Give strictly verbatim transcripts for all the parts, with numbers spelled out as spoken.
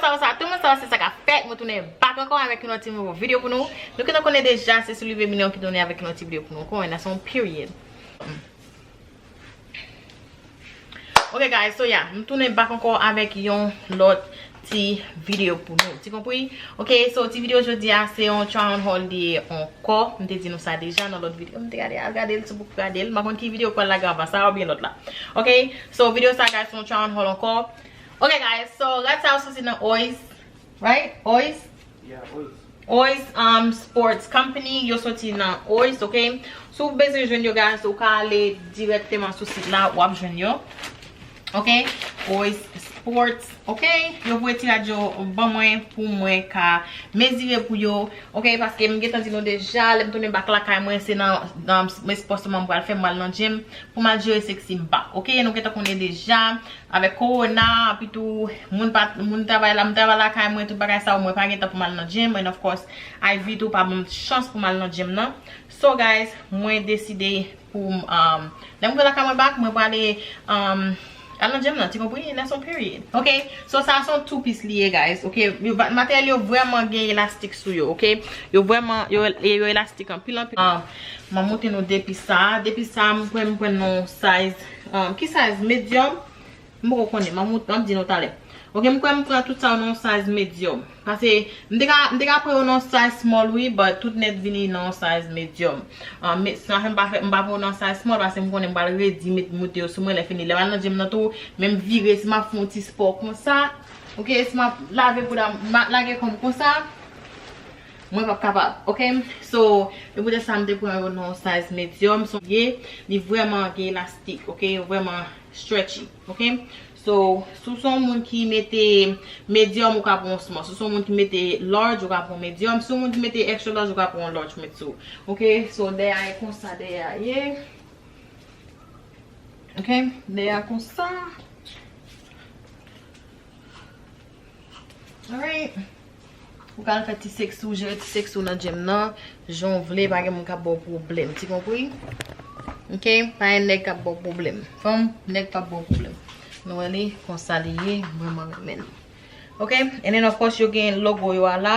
Sa, sa, tout moun, sa, se sa k ap fèt. Mwen tounen back ankò avèk yon lòt ti nouvo videyo pou nou. Nou gentan konnen deja, se Soulivye Milyon ki tounen avèk yon lòt ti videyo pou nou ankò. And that's on period. Ok, guys, so yeah, m tounen back ankò avèk yon lòt ti videyo pou nou. Ti konpri? Ok, so ti videyo jodi a, se yon try on haul li ye ankò. M te di nou sa deja nan lòt videyo. M te gade, al gade l, si w poko gade l. M pa konn ki videyo k pral lage anvan sa oubyen lòt la. Ok, so videyo sa, guys, se yon try on haul ankò. Ok, guys, so gad sa yo soti nan Oys, right? Oys? Yeah, Oys. Oys, um, Sports Company, yo soti nan Oys, ok? Si w bezwen jwenn yo, guys, ou ka ale dirèkteman sou sit la, w ap jwenn yo. Ok? Oys Sports, ok? Yo voye ti rad yo ban mwen pou mwen ka mezire pou yo, ok? Paske m gentan di nou deja, lè m tounen back lakay mwen, se nan, nan, men spò sèlman m pral fè, m pral nan gym pou m al jere seksi m back, ok? Nou gentan konnen deja, avèk kowona, epi tou, moun pa, moun travay la, m travay lakay mwen, tout bagay sa yo, mwen pa gen tan pou m al nan gym, and of course, Ivy tou pa ban m chans pou m al nan gym nan. So, guys, mwen deside pou m, um, lè m vin lakay mwen back, mwen prale, um, al nan gym nan, ti konpri? That's on period. Ok, so sa se yon two piece li ye, guys. Ok, yo, materyèl yo vrèman gen elastik sou yo, ok? Yo vrèman, yo, yo elastik anpil, anpil. Um, mwen montre nou de piece sa. De piece sa, mwen pran, mwen pran nan size, um, ki size? Medium? M poko konnen, m ap mont-, m ap di nou talè. Ok, m kwè m pran tout sa yo nan yon size medium. Paske m te ka, m te ka pran yo nan yon size small, wi, but tout nèt vini nan yon size medium. Ah, men sa fè m pa fè, m pa pran yo nan size small, paske m konnen m pral redi met, moute yo sou mwen lè fini. Lè m al nan gym nan tou, men m vire, si m ap fè yon ti spò konsa, ok, si m ap lave bouda m, m ap lage kò m konsa, mwen p ap kapab, ok? So, e poutèt sa m te pran yo nan yon size medium, so, ye, li vrèman gen elastik, ok? Yo vrèman stretchy, ok? So, si w se yon moun ki mete medium, ou ka pran yon small. Si w se yon moun ki mete large, ou ka pran medium. Si w se yon moun ki mete extra large, ou ka pran yon large mwen tou. Ok, so dèyè a e konsa dèyè a ye. Ok, dèyè a konsa. Alright. Ou ka al fè ti sèks ou, jere ti sèks ou nan gym nan, jan w vle, pa gen moun k ap ba w pwoblèm. Ti konpri? Ok? Pa gen nèg k ap ba w pwoblèm. Fanm, nèg p ap ba w pwoblèm. Nou wè li, konsa li ye, m vrèman renmen li. Ok? And then, of course, yo gen logo yo a la,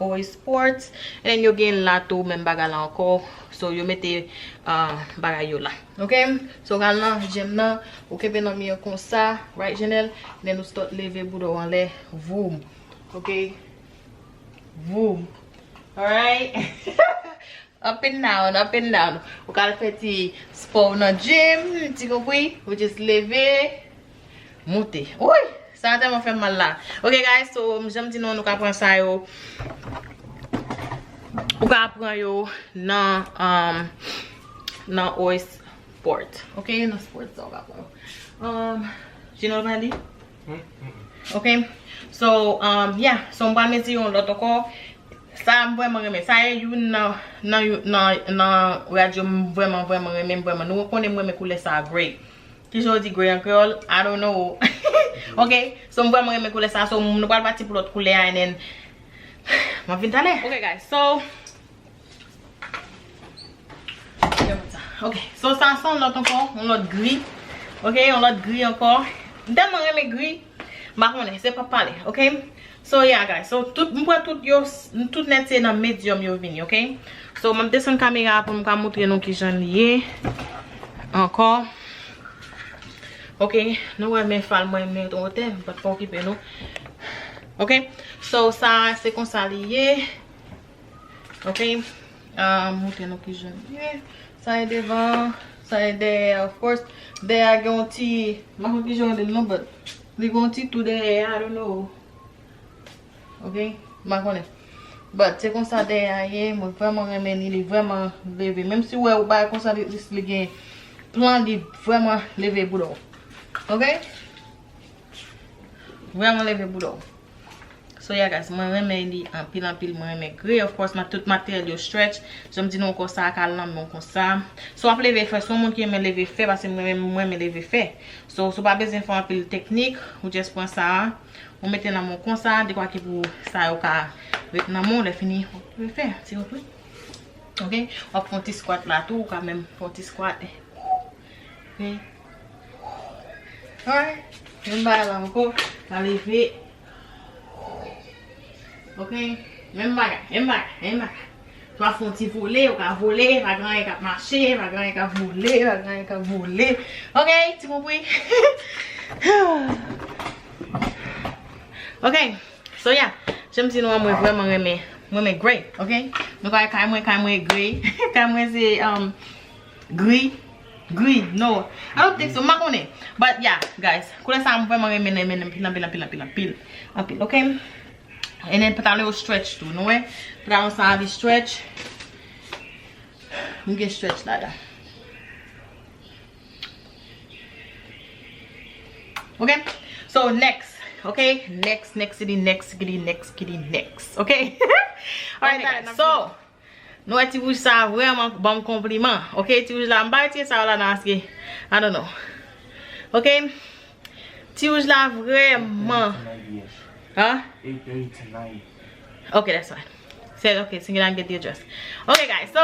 Oys Sports. And then, yo gen la tou, menm bagay la ankò. So, yo mete, ah, bagay yo la. Ok? So, w ka al nan gym nan, ou kenbe nan mi an konsa, right, Janelle? And then, ou start leve bouda w anlè, voum. Ok? Voum. Alright? Up and down, up and down. Ou ka al fè ti spò w nan gym, ti konpri? Ou just leve, moute. Woy! Sa tèlman fè m mal la. Ok, guys, so, jan m di nou, nou ka pran sa yo. Ou ka pran yo nan, um, nan Oys Sport. Ok, nan Sport sa ou ka pran yo. Um, Gino pa li? Ok. So, um, yeah. So, m pral mete yon lòt ankò. Sa, m vrèman renmen. Sa e youn nan, nan, nan, nan rad yo m vrèman, vrèman renmen, m vrèman. Nou konnen m renmen koulè sa, grey. Kijan yo di grey an kreyòl? I don't know. Ok. So, m vrèman renmen koulè sa. So, nou pral pati pou lòt koulè a, and then, m ap vin talè. Ok, guys. So, Ok, so sa se yon lòt ankò, yon lòt gri. Ok, yon lòt gri ankò. M tèlman renmen gri, m pa konnen, se p ap pale, ok? So, yeah, guys. So, tout, m pran tout yo, tout nèt se nan medium yo vini, ok? So, m ap desann kamera a pou m ka montre nou kijan li ye ankò. Ok, nou wè men fal mwen, men wotè, m pa t ka okipe nou. Ok, so, sa, se konsa li ye. Ok. Ah, montre nou kijan li ye. Sa e devan, sa e dèyè, of course. Dèyè a gen yon ti, m pa konn kijan yo rele l non, but li gen yon ti tou dèyè a, I don't know. Ok, m pa konnen. But se konsa dèyè a ye, mwen vrèman renmen li, li vrèman leve. Menm si w wè ou bay konsa, li, li gen plan, li vrèman leve bouda w. Ok? Vrèman leve bouda w. So, yeah, guys, mwen renmen li anpil, anpil, mwen renmen grey. Of course, ma-, tout materyèl yo stretch. Jan m di nou ankò, sa a ka al nan men w konsa. Si w ap leve fè, si w se yon moun ki renmen leve fè, paske mwen, mwen renmen leve fè. So, si w pa bezwen fè anpil teknik, ou just pran sa a, ou mete nan men w konsa, dekwa ki pou sa yo ka ret nan men w, lè fini, ou leve fè, ti konpri? Ok? W ap fè yon ti squat la tou, ou ka menm fè yon ti squat. Ok? Alright. Menm bagay la ankò. Ka leve. Ok? Menm bagay, menm bagay, menm bagay. Swa fè yon ti vole, ou ka vole, pa gen anyen k ap mache, pa gen anyen k ap vole, pa gen anyen k ap vole. Ok, ti konpri? Ok, so yeah, jan m di nou an, mwen vrèman renmen, mwen renmen grey, ok? Nou ka wè kay mwen, kay mwen grey, kay mwen se um, gri, gri, no, I don't think so, m pa konnen. But yeah, guys, koulè sa a m vrèman renmen, renmen anpil, anpil, anpil, anpil, anpil, anpil, ok? And then pantalon yo stretch tou, nou wè? Pantalon sa a li stretch. M gen stretch ladan. Ok? So, next. Ok? Next, next, kitty, next, kitty, next, kitty, next. Ok? Alright, guys. So, nou wè ti wouj sa a vrèman ban m konpliman. Ok? Ti wouj la, m pa retire sa yo ladan paske, I don't know. Ok? Ti wouj la vrèman. Hein? Ok, that's fine. Se, ok, so you don't get the address. Ok, guys, so,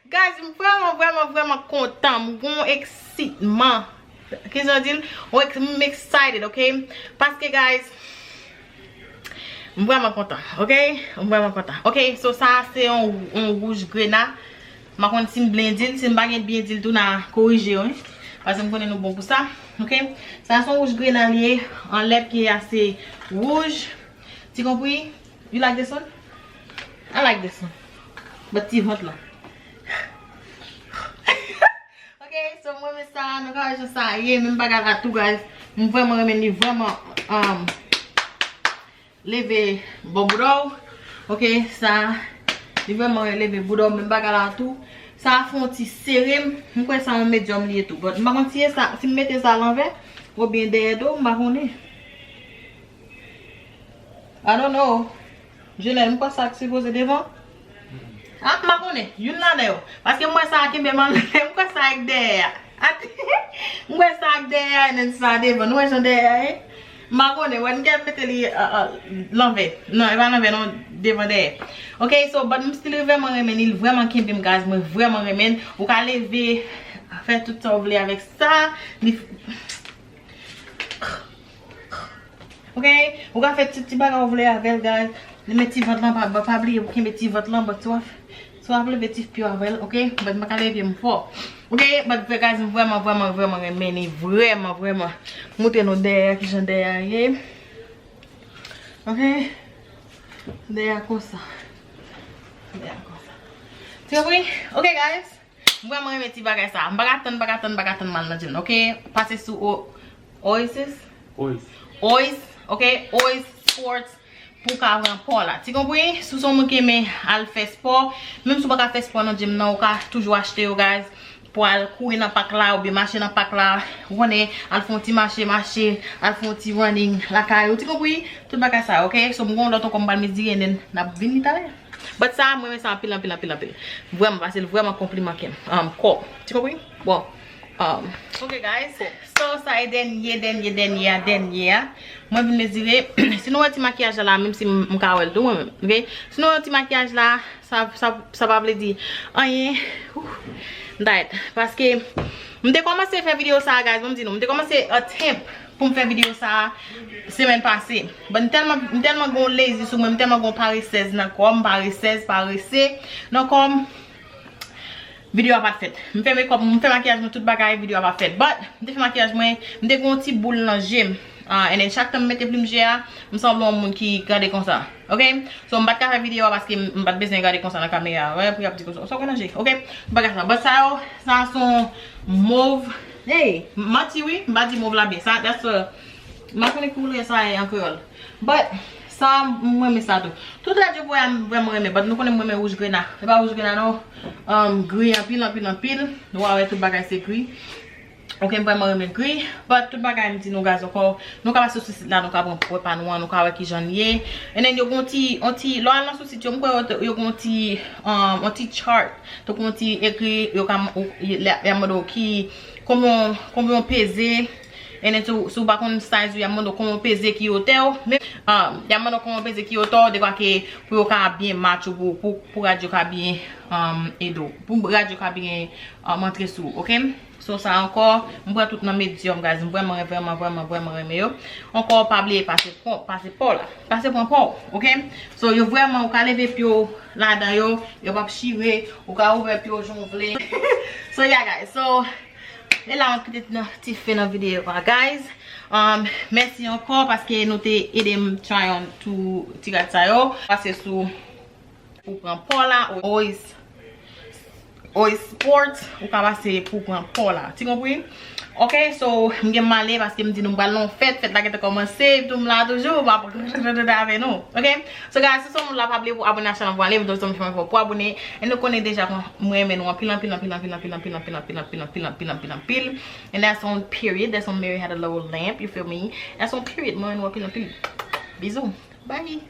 guys, m vrèman, vrèman, vrèman kontan. M gon eksitman. Ki jan di l? M excited, ok? Paske, guys, m vrèman kontan, ok? M vrèman kontan. Ok, so sa a se yon, yon wouj grena. M pa konn si m byen di l, si m pa gen byen di l tou, n a korije yo, wi. Paske m konnen nou bon pou sa, ok? Sa a se yon wouj grena li ye, anlè pye a se wouj. Ti konpri? You like this one? I like this one. But ti vant lan. Ok, so mwen renmen sa, nou ka wè jan sa ye, menm bagay la tou, guys. M vrèman renmen li, vrèman, um, leve bò bouda w. Ok, sa, li vrèman leve bouda w, menm bagay la tou. Sa a fè yon ti sere m, m kwè sa yon medium li ye tou. But m pa konn si e sa, si m mete sa lanvè, oubyen dèyè do, m pa konnen. I don't know. Julien, m kwè sa k sipoze devan. Ah, m pa konnen. Youn ladan yo. Paske m wè sa a kenbe m anlè, m kwè sa a k dèyè a. At-, m wè sa a k dèyè a, and then sa a devan. Nou wè jan dèyè a ye? M pa konnen. Wè, m gen mete li, uh, uh, lanvè. Non, e pa lanvè, non, devan dèyè. Ok, so, but m still vrèman renmen li, li vrèman kenbe m, guys. Mwen vrèman renmen l. Ou ka leve, fè tout sa w vle avèk sa. Li Ok? Ou ka fè tout ti bagay ou vle avè l, guys. Li met ti vant lan, pa, pa, pa bliye pou kenbe ti vant lan, but si w ap, si w ap leve ti pye w avè l, ok? But m pa ka leve pye m fò. Ok? But guys, m vrèman, vrèman, vrèman renmen li. Vrèman, vrèman. Montre nou dèyè, kijan dèyè a ye. Ok? Dèyè a konsa. Dèyè a konsa. Ti konpri? Ok, guys. M vrèman renmen ti bagay sa. M pa ka tann, pa ka tann, pa ka tann m al nan gym nan, ok? Pase sou O-, Oasis? Oasis. Oasis, ok? Oasis Sports pou w ka pran pò la. Ti konpri? Si w se yon moun ki renmen al fè spò, menm si w pa ka fè spò nan gym nan, ou ka toujou achte yo, guys, pou al kouri nan pak la, oubyen mache nan pak la, ou konnen, al fè yon ti mache, mache, al fè yon ti running lakay ou. Ti konpri? Tout bagay sa, ok? So, m gen yon lòt ankò m pral mezire, and then n ap vini talè. But sa, mwen renmen sa anpil, anpil, anpil, anpil. Vrèman, pase l vrèman konpliman kè m. Um, kò. Ti konpri? Bon. Um, ok, guys. So, sa e dènye, dènye, dènye a, dènye a. Mwen vin mezire. Si nou wè ti makiyaj la, menm si m, m ka wè l tou, mwen menm. Ok? Si nou wè ti makiyaj la, sa, sa, sa pa vle di anyen. Ouh, m tired. Paske m te kòmanse fè videyo sa, guys, ban m di nou. M te kòmanse attempt pou m fè videyo sa semèn pase. But m tèlman, m tèlman gon lazy sou mwen, m tèlman gon paresèz nan kò m, paresèz, parese nan kò m. Videyo a pa t fèt. M fè makeup, m fè makiyaj mwen, tout bagay, videyo a pa fèt. But m te fè makiyaj mwen, m te gon ti boul nan je m. Ah, and then chak tan m mete plim je a, m sanble yon moun ki gade konsa. Ok? So, m pa t ka fè videyo a paske m, m pa t bezwen gade konsa nan kamera. Wè, pou y ap di konsa. Sa w gen nan je, ok? M pa ka sa. But sa yo, sa se yon mov. Hey, manti wi, m pa di mov la byen. Sa, that's a, m pa konnen ki koulè sa ye an kreyòl. But, sa, m renmen sa tou. Tout rad yo voye a, m vrèman renmen. But nou konnen m renmen wouj grena. Se pa wouj grena non. Um, gri anpil, anpil, anpil. Nou a wè tout bagay se gri. Ok, m vrèman renmen gri. But tout bagay m di nou guys ankò, nou ka pase sou sit la, nou ka pran repa nou an, nou ka wè kijan l ye. And then yo gon ti, on ti, lè w al nan sou sit yo, m kwè yo, yo gon ti, um, on ti chart. Tankou on ti ekri, yo ka, y a mande w ki, konbyen, konbyen w peze. And then, si w, si w pa konn size ou, y ap mande w kòman w peze, ki otè w. Men, um, y ap mande w kòman w peze, ki otè w, dekwa ke pou yo ka byen match ou, pou, pou, pou rad yo ka byen, um, ede w. Pou rad yo ka byen, um, antre sou ou, ok? So, sa ankò, m pran tout nan medium, guys. M vrèman, vrèman, vrèman, vrèman renmen yo. Ankò, pa bliye pase pran, pase pa w la. Pase pran pa w, ok? So, yo vrèman, ou ka leve pye w ladan yo, yo p ap chire, ou ka ouvè pye w jan w vle. So, yeah, guys. So, e la, m ap kite nan ti fen nan videyo a, guys. Um, mèsi ankò paske nou te ede m try on two ti rad sa yo. Pase sou pou pran pa w la, always, always sport, ou ka pase pou pran pa w la. Ti konpri? Ok, so, m gen m ale paske m di nou m pral nan yon fèt, fèt la gentan kòmanse, epi tou m la toujou, m ap avè nou. Ok? So, guys, si se yon moun la pa bliye pou abone a chanèl, pou ale, videyo sa m fè pou abone, e nou konnen deja kon mwen renmen nou anpil, anpil, anpil, anpil, anpil, anpil, anpil, anpil, anpil, anpil, anpil, anpil, anpil, anpil, anpil. And that's on period, that's on Mary had a little lamp, you feel me? That's on period, mwen renmen nou anpil, anpil. Bizou. Bye.